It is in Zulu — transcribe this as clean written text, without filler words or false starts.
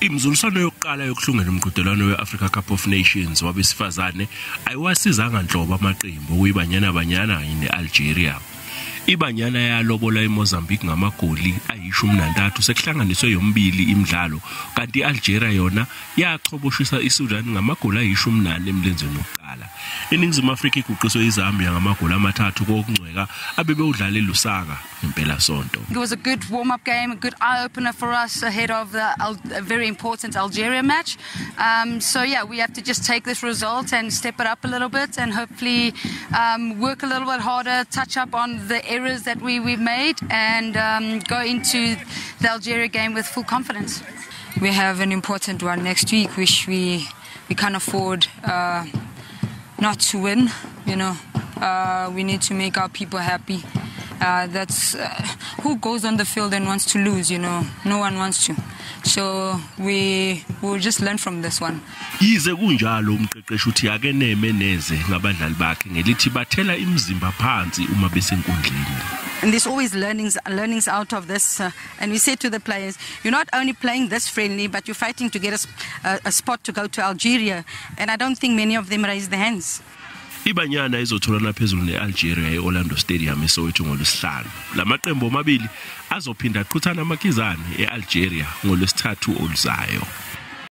Imzuliswano yokuqala yokuhlungela umqhudelwano we-Africa Cup of Nations wabesifazane ayiwasizanga nhlobo amaqembu okuyiBanyana Banyana kanye ne-Algeria. IBanyana yalobola iMozambique ngamagoli ayi-13 sekuhlanganiswe yomibili imidlalo, kanti i-Algeria yona yachoboshisa iSudan ngamagoli ayi-14 emlenzeni wokuqala. INingizimu Afrika iguqiswe iZambia ngamagoli 3 kokungcweka abebewudlala eLusaka ngempelasonto. It was a good warm-up game, a good eye-opener for us ahead of the very important Algeria match. So yeah, we have to just take this result and step it up a little bit and hopefully work a little bit harder, touch up on the errors that we've made and go into the Algeria game with full confidence. We have an important one next week, which we can't afford not to win. You know, we need to make our people happy. That's who goes on the field and wants to lose, you know. No one wants to. So we will just learn from this one. Yize kunjalo, umqeqeshi uthi akeneme neze ngabadlali bakhe ngelithi bathela imizimba phansi uma besenkundleni. And there's always learnings out of this. And we say to the players, you're not only playing this friendly, but you're fighting to get a spot to go to Algeria. And I don't think many of them raise their hands. IBanyana izotholana phezulu ne-Algeria e-Orlando Stadium eSoweto ngolwesihlanu. Lamaqembu omabili azophinda aqhuthana amakhizane e-Algeria ngolwesithathu oluzayo.